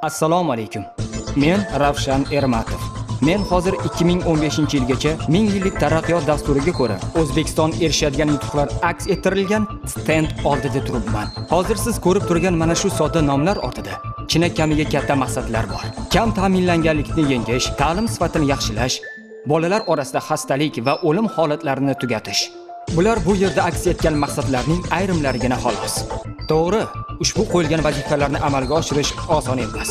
Assalomu alaykum. Men Ravshan Ermatov. Men hozir 2015-yilgacha 1000 yillik taraqqiyot dasturiga ko'ra O'zbekiston erishadigan yutuqlar aks ettirilgan stend oldida turibman. Hozir siz ko'rib turgan mana shu sodda nomlar ortida chinakamiga katta maqsadlar bor. Kam ta'minlanganlikni yengish, ta'lim sifatini yaxshilash, bolalar orasida xastalik va o'lim holatlarini tugatish. Bular bu yerda aks etgan maqsadlarning ayrimlarigina xolos. To'g'ri, ushbu qo'yilgan vazifalarni amalga oshirish oson emas.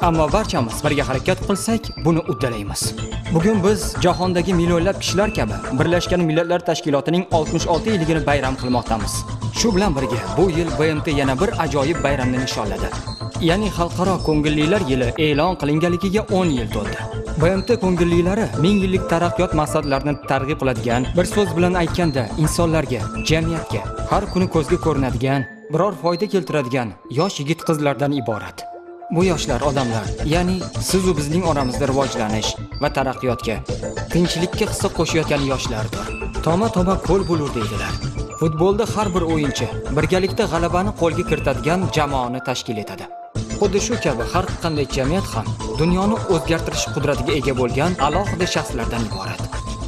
Ammo barchamiz birga harakat qilsak, buni uddalaymiz. Bugun biz jahondagi millionlab kishilar kabi Birlashgan Millatlar Tashkilotining 66 yilligini bayram qilmoqdamiz. Shu bilan birga bu yil BMT yana bir ajoyib bayramni nishonladi. Ya'ni Xalqaro ko'ngillilar yili e'lon qilinganligiga 10 yil to'ldi. BMT ko'ngillilari 1000 yillik taraqqiyot maqsadlarini targ'ib qiladigan, bir so'z bilan aytganda, insonlarga, jamiyatga har kuni ko'zga ko'rinadigan, biror foyda keltiradigan yosh yigit-qizlardan iborat. Bu yoshlar odamlar, ya'ni siz u bizning oramizda rivojlanish va taraqqiyotga, tinchlikka hissa qo'shayotgan yoshlardir. Toma-toma ko'l bo'lur deydilar. Futbolda har bir o'yinchi birgalikda g'alabani qo'lga kiritadigan jamoani tashkil etadi. Xuddi shu kabi har qanday jamiyat ham dunyoni o'zgartirish qudratiga ega bo'lgan alohida shaxslardan iborat.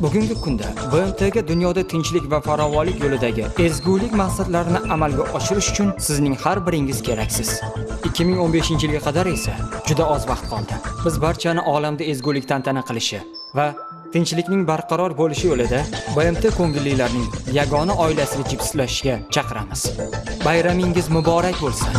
Bugungi kunda BMTga dunyoda tinchlik va farovonlik yo'lidagi ezgulik maqsadlarini amalga oshirish uchun sizning har biringiz keraksiz. 2015-yilga qadar esa juda oz vaqt qoldi. Biz barchani olamda ezgulik tantana qilishi va tinchlikning barqaror bo'lishi yo'lida BMT ko'ngillilarining yagona oilasiga jipslashishga chaqiramiz. Bayramingiz muborak bo'lsin.